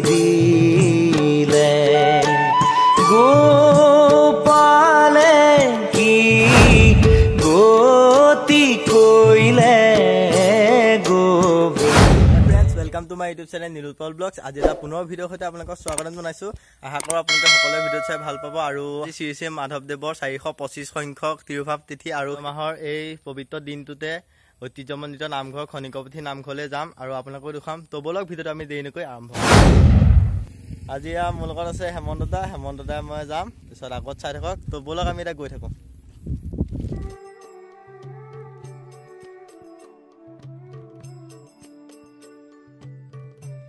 দিলে গোপালে কি গতি কইলে Friends, welcome to my YouTube channel Nilotpal Vlogs. আজি এটা পুনৰ ভিডিঅ'ৰ সৈতে আপোনালোকক স্বাগতম জনাইছোঁ। আশা কৰোঁ আপোনালোকে সকলোৱে ভিডিঅ'ত চাই ভাল পাব। আৰু শ্ৰী শ্ৰী মাধৱদেৱৰ 425 সংখ্যক তিৰুভাৱ তিথি আৰু মাহৰ এই পবিত্ৰ দিনটোতে ঐতিহ্যমণ্ডিত নামঘৰ খনিকৰপুথি নামঘৰলৈ যাম আৰু আপোনালোকেও দেখুৱাম। তো ব'লক ভিডিঅ'টো আমি দেৰি নকৰি আৰম্ভ কৰোঁ। আজি মোৰ লগত আছে হেমন্ত দা, হেমন্ত দাই মই যাম, পিছত আগত চাই থাকক। তো ব'লক আমি এতিয়া গৈ থাকোঁ।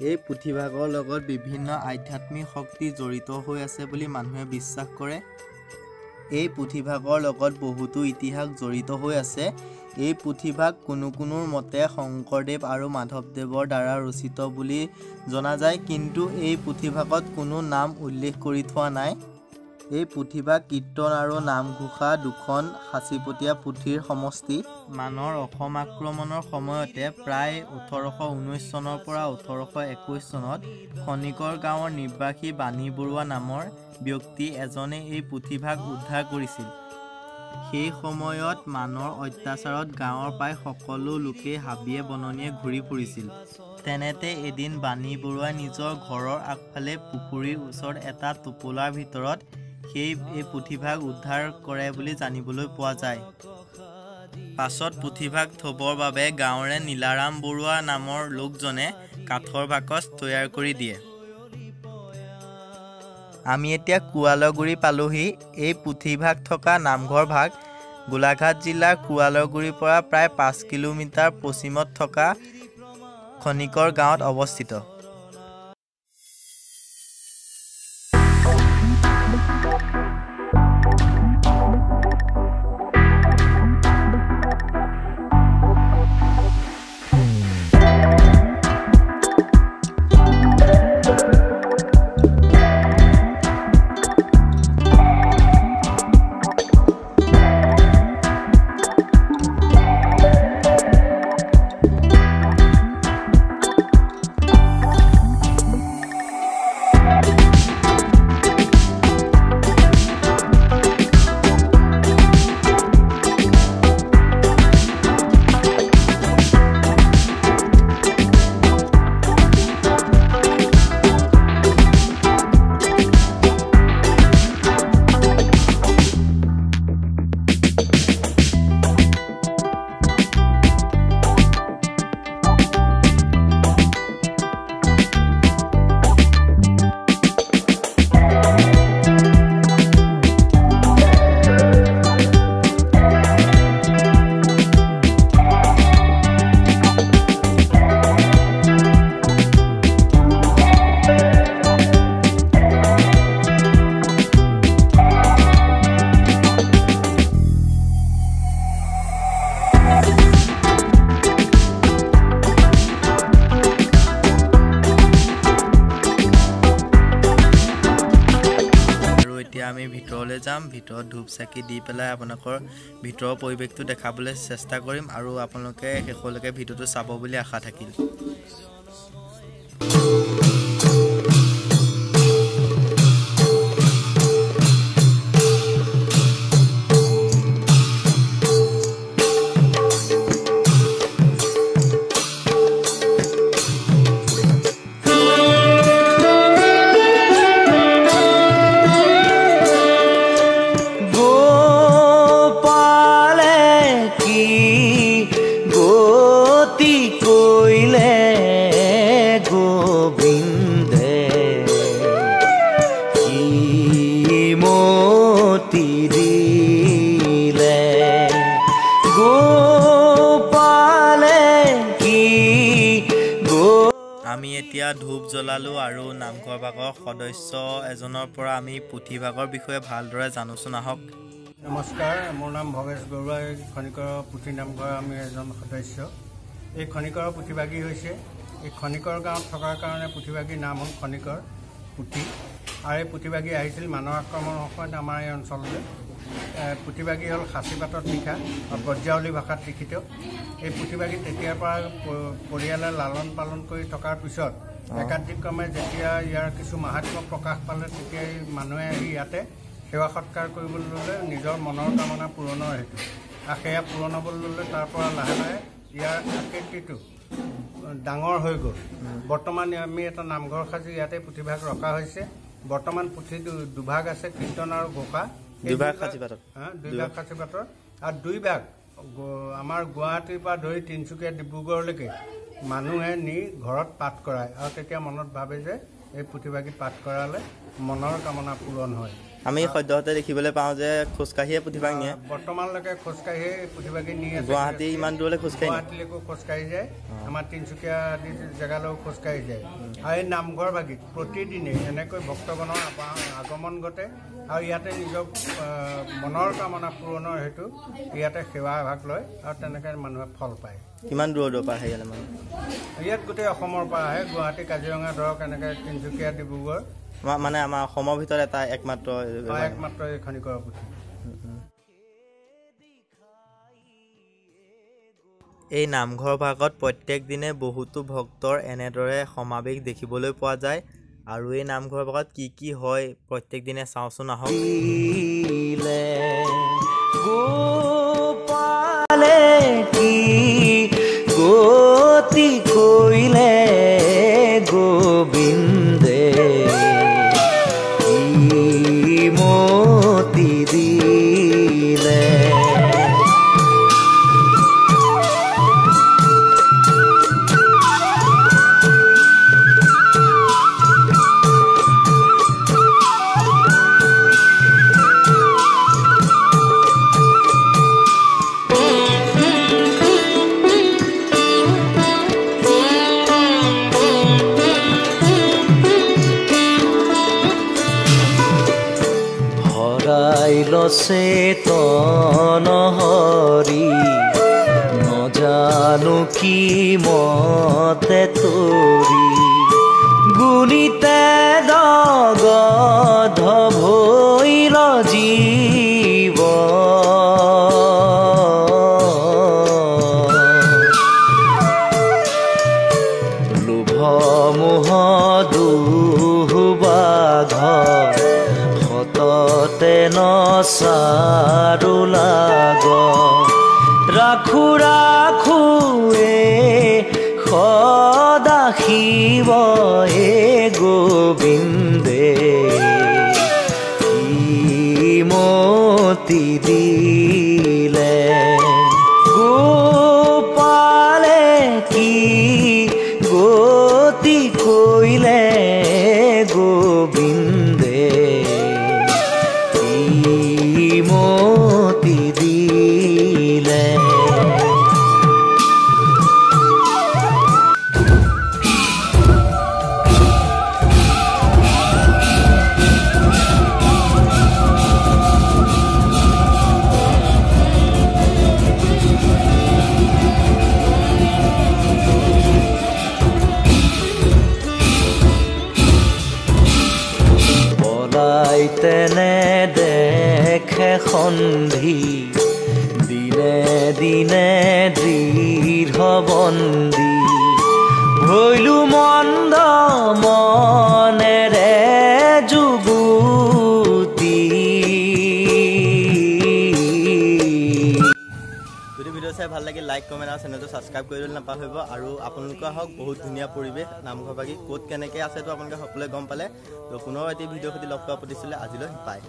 এই পুথিভাগৰ লগত বিভিন্ন আধ্যাত্মিক শক্তি জড়িত হৈ আছে বুলি মানুহে বিশ্বাস কৰে। এই পুথিভাগৰ লগত বহুতো ইতিহাস জড়িত হৈ আছে। এই পুথিভাগ কোনো কোনোৰ মতে শংকৰদেৱ আৰু মাধৱদেৱৰ দ্বাৰা ৰচিত বুলি জনা যায়, কিন্তু এই পুথিভাগত কোনো নাম উল্লেখ কৰি থোৱা নাই। এই পুথিভাগ কীৰ্তন আৰু নামঘোষা দুখন সাঁচিপতীয়া পুথিৰ সমষ্টি। মানৰ অসম আক্ৰমণৰ সময়তে প্ৰায় 1819 চনৰ পৰা 1821 চনত খনিকৰ গাঁৱৰ নিবাসী বাণী বৰুৱা নামৰ ব্যক্তি এজনে এই পুথিভাগ উদ্ধাৰ কৰিছিল। সেই সময়ত মানৰ অত্যাচাৰত গাঁৱৰ প্ৰায় সকলো লোকেই হাবিয়ে বননিয়ে ঘূৰি ফুৰিছিল। তেনেতে এদিন বাণী বৰুৱাই নিজৰ ঘৰৰ আগফালে পুখুৰীৰ ওচৰত এটা টোপোলাৰ ভিতৰত এই পুথিভাগ উদ্ধাৰ কৰে বুলি জানিবলৈ পোৱা যায়। পাছত পুথিভাগ থবৰ বাবে গাঁৱৰে নীলাৰাম বৰুৱা নামৰ লোকজনে কাঠৰ বাকচ তৈয়াৰ কৰি দিয়ে। আমি এতিয়া কুৱালগুৰি পালোহি। এই পুথিভাগ থকা নামঘৰ ভাগ গোলাঘাট জিলাৰ কুৱালগুৰিৰ পৰা প্ৰায় 5 কিলোমিটাৰ পশ্চিমত থকা খনিকৰ গাঁৱত অৱস্থিত। আমি ভিতৰলৈ যাম, ভিতৰত ধূপ চাকি দি পেলাই আপোনালোকৰ ভিতৰৰ পৰিৱেশটো দেখাবলৈ চেষ্টা কৰিম আৰু আপোনালোকে শেষলৈকে ভিডিঅ'টো চাব বুলি আশা থাকিল। গতি কইলে গোবিন্দে কি মতি দিলে গোপালে কি গো। আমি এতিয়া ধূপ জ্বলালো আৰু নামঘৰ ভাগৰ সদস্য এজনৰ পৰা আমি পুথিভাগৰ বিষয়ে ভালদৰে জানোচোন আহক। নমস্কাৰ, মোৰ নাম ভৱেশ বৰুৱা। খনিকৰ পুথি নামঘৰৰ আমি এজন সদস্য। এই খনিকৰ পুথিভাগী হৈছে এই খনিকৰ গাঁৱত থকাৰ কাৰণে পুথিভাগীৰ নাম হ'ল খনিকৰ পুথি। আৰু এই পুথিভাগী আহিছিল মানৱ আক্ৰমণৰ সময়ত আমাৰ এই অঞ্চললৈ। পুথিভাগী হ'ল সাঁচিপাতত লিখা আৰু ব্ৰজাৱলী ভাষাত লিখিত। এই পুথিভাগী তেতিয়াৰ পৰা পৰিয়ালে লালন পালন কৰি থকাৰ পিছত একাদিক্ৰমে যেতিয়া ইয়াৰ কিছু মাহাত্ম্য প্ৰকাশ পালে, তেতিয়াই মানুহে আহি ইয়াতে সেৱা সৎকাৰ কৰিবলৈ ল'লে নিজৰ মনৰ কামনা পূৰণৰ হেতু। আৰু সেয়া পূৰণ হ'বলৈ ল'লে, তাৰ পৰা লাহে লাহে ইয়াৰ আকৃতিটো ডাঙৰ হৈ গ'ল। বৰ্তমান আমি এটা নামঘৰ সাজি ইয়াতে পুথিভাগ ৰখা হৈছে। বৰ্তমান পুথি দুভাগ আছে, কীৰ্তন আৰু ঘোষা। দুভাগ সাঁচিপাতত, দুইভাগ সাঁচিপাতৰ। আৰু দুইভাগ আমাৰ গুৱাহাটীৰ পৰা ধৰি তিনিচুকীয়া, ডিব্ৰুগড়লৈকে মানুহে নি ঘৰত পাঠ কৰায়, আৰু তেতিয়া মনত ভাবে যে এই পুথিভাগী পাঠ কৰালে মনৰ কামনা পূৰণ হয়। আমি সদ্যহতে দেখিবলৈ পাওঁ যে খোজকাঢ়িয়ে পুথিভাগ নিয়ে। বৰ্তমানলৈকে খোজকাঢ়িয়ে পুথিভাগী নি আছে। গুৱাহাটী ইমান দূৰলৈ খোজকাঢ়ি, গুৱাহাটীলৈকো খোজকাঢ়ি যায়, আমাৰ তিনিচুকীয়া আদি জেগালৈও খোজকাঢ়ি যায়। আৰু এই নামঘৰ ভাগিত প্ৰতিদিনে এনেকৈ ভক্তগণৰ আগমন ঘটে, আৰু ইয়াতে নিজৰ মনৰ কামনা পূৰণৰ হেতু ইয়াতে সেৱা ভাগ লয়, আৰু তেনেকৈ মানুহে ফল পায়। কিমান দূৰৰ দূৰৰ পৰা আহে ইয়ালৈ মানুহ? ইয়াত গোটেই অসমৰ পৰা আহে, গুৱাহাটী, কাজিৰঙা ধৰক, এনেকৈ তিনিচুকীয়া, ডিব্ৰুগড়, মানে আমাৰ অসমৰ ভিতৰত এটা একমাত্ৰ একমাত্ৰ এই খনিকৰ পুথি। এই নামঘৰ ভাগত প্ৰত্যেক দিনে বহুতো ভক্তৰ এনেদৰে সমাৱেশ দেখিবলৈ পোৱা যায়। আৰু এই নামঘৰ ভাগত কি কি হয় প্ৰত্যেক দিনে চাওঁচোন আহক। গোপালে কি গতি কৰিলে গোবিন্দে কি মতি দিলে। চেতন হৰি নজানো কি মতে তৰি, গুণিতে দগধ ভৈল জীৱ। লোভ মোহ দুবাঘ সততে নচাৰু লাগ, ৰাখো ৰাখো এ সদা শিৱ এ গোবিন্দে কি মতি দিলে। গোপালে কি গতি কৰিলে গোবিন্দে কি মতি দিলে। তেনে দেখে সন্ধি দিনে দিনে দৃঢ় বন্দী, ভৈলো মন্দ মনেৰে যুগুতি। যদি ভিডিঅ' চাই ভাল লাগিল লাইক, কমেণ্ট আৰু চেনেলটো ছাবস্ক্ৰাইব কৰিবলৈ নাপাহৰিব। আৰু আপোনালোকে আহক, বহুত ধুনীয়া পৰিৱেশ নামঘৰ ভাগি ক'ত কেনেকৈ আছে তো আপোনালোকে সকলোৱে গম পালে। তো পুনৰ এটি ভিডিঅ'ৰ সৈতে লগ পোৱা প্ৰতিশ্ৰুতিৰে আজিলৈ বাই।